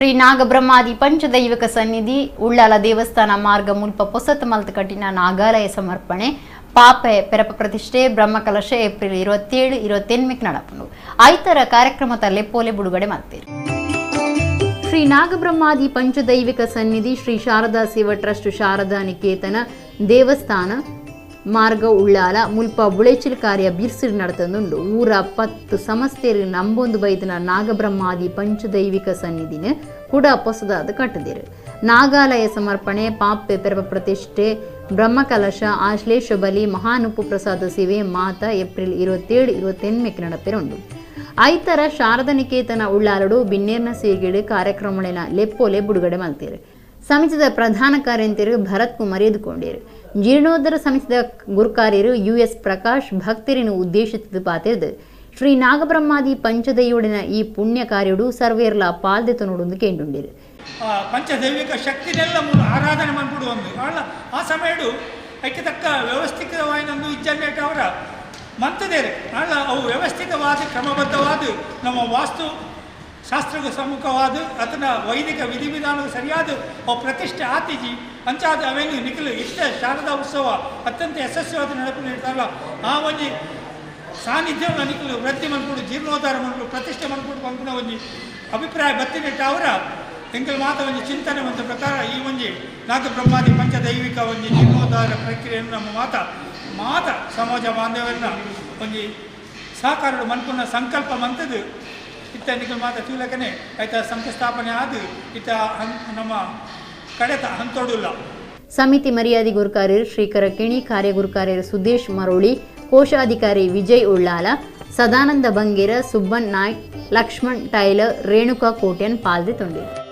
Shri ನಾಗಬ್ರಹ್ಮಾದಿ ಪಂಚದೈವಿಕ ಸನ್ನಿಧಿ ಉಳ್ಳಾಲ ದೇವಸ್ಥಾನ ಮಾರ್ಗ ಮುಲ್ಪ ಪೊಸತ್ ಮಲ್ತ್ ಕಟ್ಟಿನ ನಾಗಾಲಯ ಸಮರ್ಪಣೆ ಪಾಪೆ ಪೆರಪ ಪ್ರತಿಷ್ಠೆ ಬ್ರಹ್ಮಕಲಶ ಏಪ್ರಿಲ್ 27 28 ನಡಪುಂಡು. ಐತರ ಕಾರ್ಯಕ್ರಮದ ಲೆಪ್ಪೋಲೆ ಬಿಡುಗಡೆ ಮಾಡ್ತೀರಿ. ಶ್ರೀ ನಾಗಬ್ರಹ್ಮಾದಿ ಪಂಚದೈವಿಕ ಸನ್ನಿಧಿ ಶ್ರೀ ಶಾರದಾ ಸೇವಾ ಟ್ರಸ್ಟ್ ಶಾರದಾ ನಿಕೇತನ ದೇವಸ್ಥಾನ ಮಾರ್ಗ ಉಳ್ಳಾಲ ಮುಲ್ಪ ಬುಳೆಚಿಲ್ ಕಾರ್ಯ ಬಿರ್ಸಿರ್ ನಡತಂದುಂಡು. ಊರ 10 ಸಮಸ್ತೆರು ನಂಬೊಂದು ಬೈದನ ನಾಗಬ್ರಹ್ಮಾದಿ ಪಂಚದೈವಿಕ ಸನ್ನಿಧಿನ ಕೂಡ ಪೊಸದಾದ ಕಟ್ಟದಿರು. ನಾಗಾಲಯ ಸಮರ್ಪಣೆ ಪಾಪೆ ಪೆರಪ ಪ್ರತಿಷ್ಠೆ ಬ್ರಹ್ಮಕಲಶ ಆಶ್ಲೇಷ ಬಲಿ ಮಹಾನುಪು ಪ್ರಸಾದ ಸೇವೆ ಮಾತಾ ಏಪ್ರಿಲ್ 27 28 ನಡಪೆರುಂಡು. ಐತರ ಶಾರದಾ ನಿಕೇತನ ಉಳ್ಳಾಲಡು ಬಿನ್ನೇರ್ನ ಸೇರ್ಗಿಡು ಕಾರ್ಯಕ್ರಮಗಳಿನ ಲೆಪ್ಪೋಲೆ ಬಿಡುಗಡೆ ಮಾಡ್ತೀರಿ. ಸಮಿತಿದ ಪ್ರಧಾನ ಕಾರ್ಯಂತಿರು ಭರತ್ ಕುಮಾರ್ ಎದುಕೊಂಡಿರು. ಜೀರ್ಣೋದ್ಧಾರ ಸಮಿತಿದ ಗುರುಕಾರ್ಯರು ಯು.ಎಸ್. ಪ್ರಕಾಶ್ ಭಕ್ತರಿನ ಉದ್ದೇಶಿಸಿದ ಪಾತಿರ್ದು ಶ್ರೀ ನಾಗಬ್ರಹ್ಮಾದಿ ಪಂಚದೈಯುಡಿನ ಈ ಪುಣ್ಯ ಕಾರ್ಯಡು ಸರ್ವೇರ್ಲ ಪಾಲ್ದೆತು ನೋಡೊಂದು ಕೇಂಡುಂಡಿರು. ಪಂಚದೈವಿಕ ಶಕ್ತಿನೆಲ್ಲ ಮೂಲ ಆರಾಧನೆ ಮನ್ಪುಡು ಒಂದು ಆ ಸಮಯಡು ಐಕ್ಕೆ ತಕ್ಕ ವ್ಯವಸ್ಥಿತವಾಯಿನೊಂದು ಇಜ್ಜನ್ನೇಟ ಅವರ ಮಂತದೇರೆ ಅಲ್ಲ ಅವು ವ್ಯವಸ್ಥಿತವಾದ ಕ್ರಮಬದ್ಧವಾದ ನಮ್ಮ ವಾಸ್ತು ಶಾಸ್ತ್ರಕ್ಕೆ ಸಮ್ಮುಖವಾದ ಅದನ್ನ ವೈದಿಕ ವಿಧಿವಿಧಾನಕ್ಕೆ ಸರಿಯಾದ ಅವು ಪ್ರತಿಷ್ಠೆ ಆತಿಜಿ ಅಂಚಾದ ಅವೇನು ನಿಖಲು ಇಷ್ಟ ಶಾರದಾ ಉತ್ಸವ ಅತ್ಯಂತ ಯಶಸ್ವಿಯಾದ ನಡಪು ನೀಡ್ತಾರಲ್ಲ ಆ ಒಂಜಿ ಸಾನ್ನಿಧ್ಯವನ್ನು ನಿಖಲು ವೃದ್ಧಿ ಮನ್ಪುಡು ಜೀರ್ಣೋದ್ಧಾರ ಮನ್ಪುಡು ಪ್ರತಿಷ್ಠೆ ಮನ್ಪುಡು ಪನ್ಪುನ ಒಂಜಿ ಅಭಿಪ್ರಾಯ ಬತ್ತಿನೆಟ್ಟ ಅವರ ಎಂಕಲ್ ಮಾತ ಒಂಜಿ ಚಿಂತನೆ ಒಂದು ಪ್ರಕಾರ ಈ ಒಂಜಿ ನಾಗಬ್ರಹ್ಮಾದಿ ಪಂಚದೈವಿಕ ಒಂಜಿ ಜೀರ್ಣೋದ್ಧಾರ ಪ್ರಕ್ರಿಯೆಯನ್ನು ನಮ್ಮ ಮಾತ ಮಾತ ಸಮಾಜ ಬಾಂಧವ್ಯನ ಒಂಜಿ ಸಹಕಾರ ಮನ್ಪುನ ಸಂಕಲ್ಪ ಮಂತದ್ದು ಇತ್ತ ನಿಖಲ್ ಮಾತ ಚೂಲಕನೆ ಆಯ್ತಾ ಸಂಸ್ಥಾಪನೆ ಆದು ಇತ್ತ ನಮ್ಮ ಕಡೆತ ಹಂತೋಡುಲ್ಲ. ಸಮಿತಿ ಮರ್ಯಾದೆ ಗುರುಕಾರ್ಯರು ಶ್ರೀಕರ ಕಿಣಿ, ಕಾರ್ಯಗುರುಕಾರ್ಯರು ಸುದೇಶ್ ಮರೋಳಿ, ಕೋಶಾಧಿಕಾರಿ ವಿಜಯ್ ಉಳ್ಳಾಲ, ಸದಾನಂದ ಬಂಗೇರ, ಸುಬ್ಬನ್ ನಾಯ್ಕ್, ಲಕ್ಷ್ಮಣ್ ಟೈಲರ್, ರೇಣುಕಾ ಕೋಟ್ಯನ್ ಪಾಲ್ದೆ ತೊಂಡಿರು.